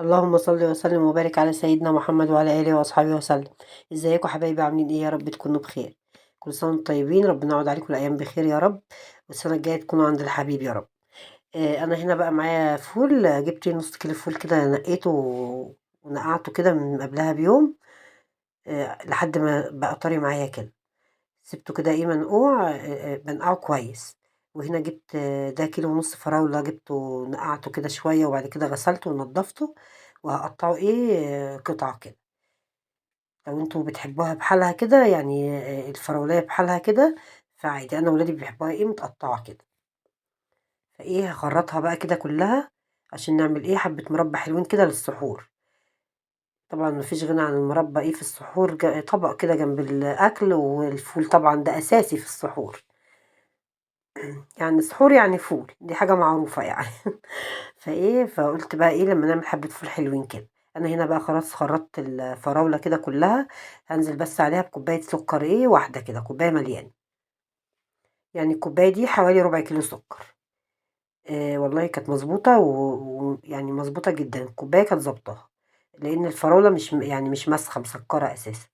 اللهم صل وسلم وبارك على سيدنا محمد وعلى آله وأصحابه وسلم. ازيكم حبايبي؟ عاملين ايه؟ يا رب تكونوا بخير. كل سنة وانتم طيبين، ربنا يعود عليكم الأيام بخير يا رب، والسنة الجاية تكونوا عند الحبيب يا رب. أنا هنا بقى معايا فول، جبت نص كيلو فول كده، نقيته ونقعته كده من قبلها بيوم، لحد ما بقى طري معايا كده، سبته كده ايه منقوع، بنقعه كويس. وهنا جبت ده كيلو ونص فراولة، جبته نقعته كده شوية وبعد كده غسلته ونضفته، وهقطعه ايه قطع كده. لو انتوا بتحبوها بحالها كده يعني، الفراولية بحالها كده فعادي، انا ولادي بيحبوها ايه متقطعة كده. فايه هخرطها بقى كده كلها عشان نعمل ايه حبة مربى حلوين كده للسحور. طبعا مفيش غنى عن المربى ايه في السحور، طبق كده جنب الاكل، والفول طبعا ده اساسي في السحور، يعني سحور يعني فول، دي حاجة معروفة يعني. فايه فقلت بقى ايه لما نعمل حبة فول حلوين كده. انا هنا بقى خلاص خرطت الفراولة كده كلها، هنزل بس عليها بكوباية سكر ايه واحدة كده، كوباية مليانة، يعني الكوباية دي حوالي ربع كيلو سكر. والله كانت مظبوطة ويعني مظبوطة جدا، الكوباية كانت ظابطاها، لأن الفراولة مش يعني مش ماسخة مسكرة أساسا.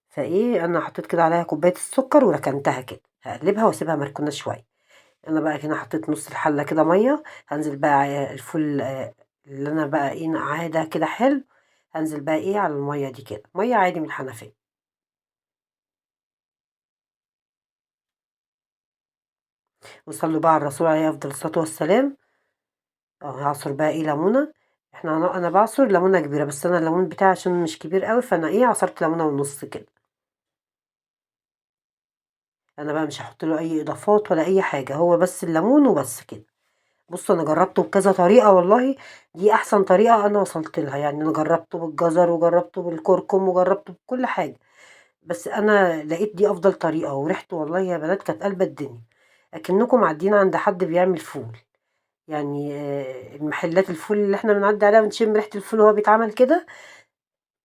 فايه أنا حطيت كده عليها كوباية السكر وركنتها كده، هقلبها واسيبها مركونة شوية. أنا بقى هنا حطيت نص الحلة كده مية، هنزل بقى على الفول، اللي أنا بقى ايه نقعاه ده كده حلو، هنزل بقى ايه على المية دي كده، مية عادي من الحنفية. وصلوا بقى على الرسول عليه أفضل الصلاة والسلام. هعصر بقى ايه ليمونة، انا بعصر ليمونة كبيرة، بس انا الليمون بتاعي عشان مش كبير قوي فانا ايه عصرت ليمونة ونص كده. انا بقى مش هحط له اي اضافات ولا اي حاجة، هو بس الليمون وبس كده. بصوا انا جربته بكذا طريقة، والله دي احسن طريقة انا وصلت لها، يعني انا جربته بالجزر وجربته بالكركم وجربته بكل حاجة، بس انا لقيت دي افضل طريقة، وريحته والله يا بنات كانت قلبة الدنيا، اكنكم معديين عند حد بيعمل فول يعني. المحلات الفول اللي احنا بنعدي عليها ونشم ريحة الفول وهو بيتعمل كده،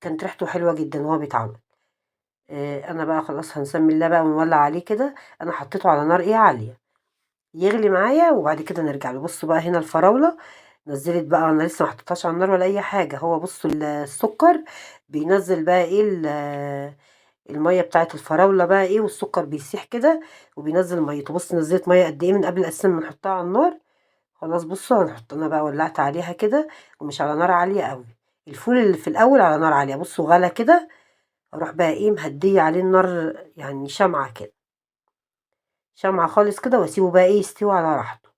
كانت ريحته حلوة جدا وهو بيتعمل. انا بقى خلاص هنسمي الله بقى ونولع عليه كده. انا حطيته على نار ايه عالية يغلي معايا، وبعد كده نرجع له. بصوا بقى هنا الفراولة نزلت بقى، انا لسه ما حطيتهاش على النار ولا اي حاجة، هو بصوا السكر بينزل بقى ايه المية بتاعت الفراولة بقى ايه، والسكر بيسيح كده وبينزل ميته. بصوا نزلت مية قد ايه من قبل اساسا ما نحطها على النار. خلاص بصوا هنحط، انا بقى ولعت عليها كده ومش على نار عالية قوي، الفول اللي في الاول على نار عالية. بصوا غلى كده، اروح بقى ايه مهدية عليه النار، يعني شمعة كده، شمعة خالص كده، واسيبه بقى ايه يستوي على راحته.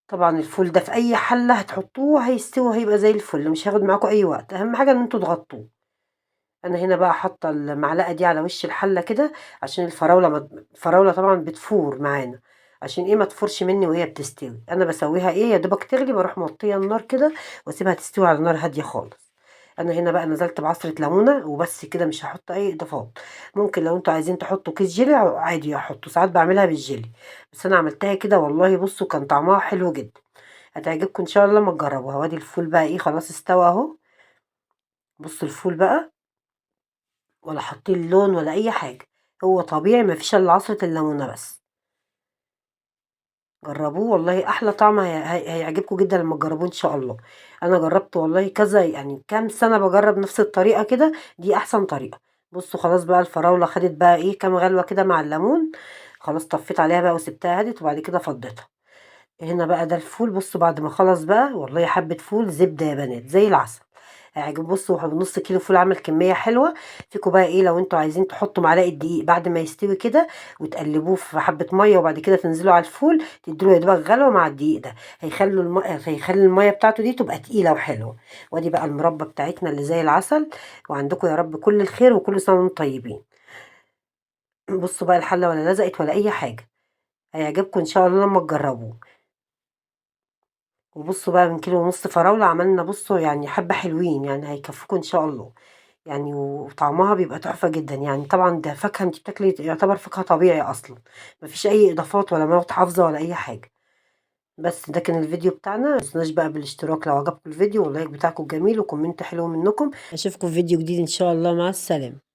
طبعا الفول ده في اي حلة هتحطوه هيستوي، هيبقى زي الفل، مش هياخد معاكم اي وقت، اهم حاجة ان انتوا تغطوه. انا هنا بقى حاطة المعلقة دي على وش الحلة كده عشان الفراولة ما الفراولة طبعا بتفور معانا، عشان ايه ما تفورش مني وهي بتستوي. انا بسويها ايه يا دوبك تغلي، بروح موطيه النار كده واسيبها تستوي على نار هادية خالص. انا هنا بقى نزلت بعصره ليمونه وبس كده، مش هحط اي اضافات. ممكن لو انتوا عايزين تحطوا كيس جيلي عادي احطه، ساعات بعملها بالجيلي، بس انا عملتها كده والله بصوا كان طعمها حلو جدا، هتعجبكم ان شاء الله لما تجربوها. وادي الفول بقى ايه خلاص استوى اهو. بصوا الفول بقى ولا حاطين لون ولا اي حاجة، هو طبيعي ما فيش الا عصره الليمونه بس. جربوه والله احلى طعم، هيعجبكم جدا لما تجربوه ان شاء الله. انا جربته والله كذا، يعني كام سنة بجرب نفس الطريقة كده، دي احسن طريقه. بصوا خلاص بقى الفراوله خدت بقى ايه كام غلوه كده مع الليمون، خلاص طفيت عليها بقى وسبتها هدت، وبعد كده فضيتها. هنا بقى ده الفول، بصوا بعد ما خلص بقى والله حبه فول زبدة يا بنات زي العسل هيعجب. بصوا نص كيلو فول عمل كمية حلوة. فيكم بقى ايه لو انتوا عايزين تحطوا معلقه دقيق بعد ما يستوي كده وتقلبوه في حبه مية، وبعد كده تنزلوا على الفول تدوا له يا دوبك غلوه مع الدقيق ده، هيخلي المية بتاعته دي تبقى تقيلة وحلوه. وادي بقى المربى بتاعتنا اللي زي العسل. وعندكم يا رب كل الخير وكل سنة وانتم طيبين. بصوا بقى الحلة ولا لزقت ولا اي حاجة، هيعجبكم ان شاء الله لما تجربوه. وبصوا بقى من كيلو ونص فراولة عملنا بصوا يعني حبة حلوين، يعني هيكفوكوا إن شاء الله يعني، وطعمها بيبقى تحفة جدا. يعني طبعا ده فاكهة انت بتاكلي، يعتبر فاكهة طبيعي أصلا، مفيش أي إضافات ولا مواد حافظة ولا أي حاجة. بس ده كان الفيديو بتاعنا، متنسوناش بقى بالاشتراك لو عجبكم الفيديو، وال like بتاعكم جميل، و comment حلو منكم. أشوفكم في فيديو جديد إن شاء الله، مع السلامة.